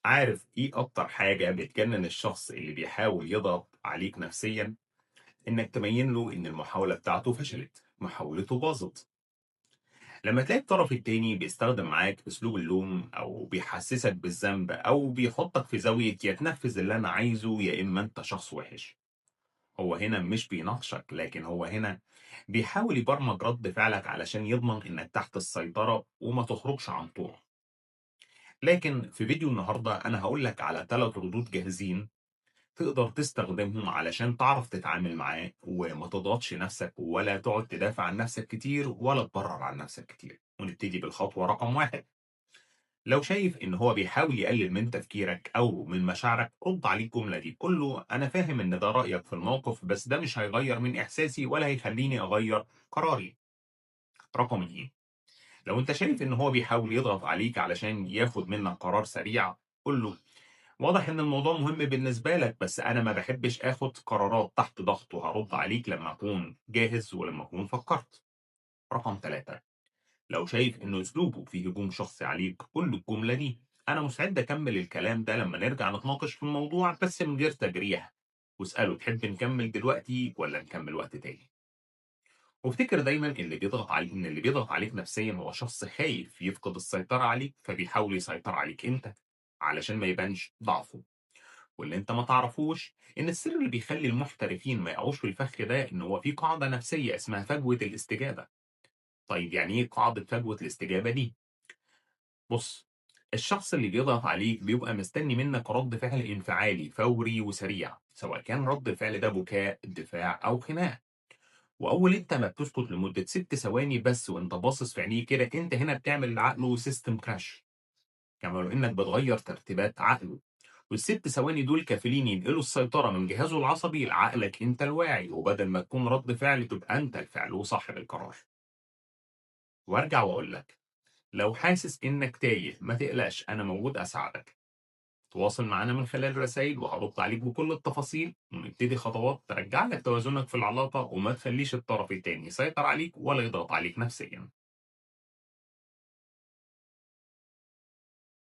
عارف إيه أكتر حاجة بتجنن الشخص اللي بيحاول يضغط عليك نفسيًا؟ إنك تبين له إن المحاولة بتاعته فشلت، محاولته باظت. لما تلاقي الطرف التاني بيستخدم معاك أسلوب اللوم أو بيحسسك بالذنب أو بيحطك في زاوية يا تنفذ اللي أنا عايزه يا إما أنت شخص وحش. هو هنا مش بيناقشك، لكن هو هنا بيحاول يبرمج رد فعلك علشان يضمن إنك تحت السيطرة وما تخرجش عن طوعه. لكن في فيديو النهارده أنا هقول لك على 3 ردود جاهزين تقدر تستخدمهم علشان تعرف تتعامل معاه وما تضغطش نفسك ولا تقعد تدافع عن نفسك كتير ولا تبرر عن نفسك كتير. ونبتدي بالخطوة رقم 1. لو شايف إن هو بيحاول يقلل من تفكيرك أو من مشاعرك، رد عليه الجملة دي، قول له أنا فاهم إن ده رأيك في الموقف، بس ده مش هيغير من إحساسي ولا هيخليني أغير قراري. رقم 2، لو أنت شايف إن هو بيحاول يضغط عليك علشان ياخد منك قرار سريع، قول له واضح إن الموضوع مهم بالنسبة لك، بس أنا ما باحبش آخد قرارات تحت ضغط، وهارُد عليك لمّا أكون جاهز ولمّا أكون فكّرت. رقم 3، لو شايف إن أسلوبه فيه هجوم شخصي عليك، قُل له الجملة دي: أنا مستعد أكمّل الكلام ده لمّا نرجع نتناقش في الموضوع، بس من غير تجريح، واسأله تحب نكمّل دلوقتي والّا نكمّل وقت تاني؟ وافتكر دايمًا إن اللي بيضغط عليك نفسيًا هو شخص خايف يفقد السيطرة عليك، فبيحاول يسيطر عليك أنت علشان ما يبانش ضعفه. واللي أنت ما تعرفوش إن السر اللي بيخلّي المحترفين ما يقعوش في الفخ ده، إن هو في قاعدة نفسية اسمها فجوة الاستجابة. طيب يعني إيه قاعدة فجوة الاستجابة دي؟ بُص، الشخص اللي بيضغط عليك بيبقى مستني منك رد فعل انفعالي فوري وسريع، سواء كان رد الفعل ده بكاء، دفاع أو خناق. وأول أنت ما بتسكت لمدة 6 ثواني بس وأنت باصص في عينيه كده، أنت هنا بتعمل لعقله system crash، كما لو إنك بتغيّر ترتيبات عقله. وال6 ثواني دول كافلين ينقلوا السيطرة من جهازه العصبي لعقلك أنت الواعي، وبدل ما تكون رد فعل تبقى أنت الفعل وصاحب القرار. وأرجع وأقول لك، لو حاسس إنك تايه ما تقلقش، أنا موجود أساعدك. تواصل معانا من خلال رسايل وهرد عليك بكل التفاصيل، ونبتدي خطوات ترجع لك توازنك في العلاقة وما تخليش الطرف التاني يسيطر عليك ولا يضغط عليك نفسيا.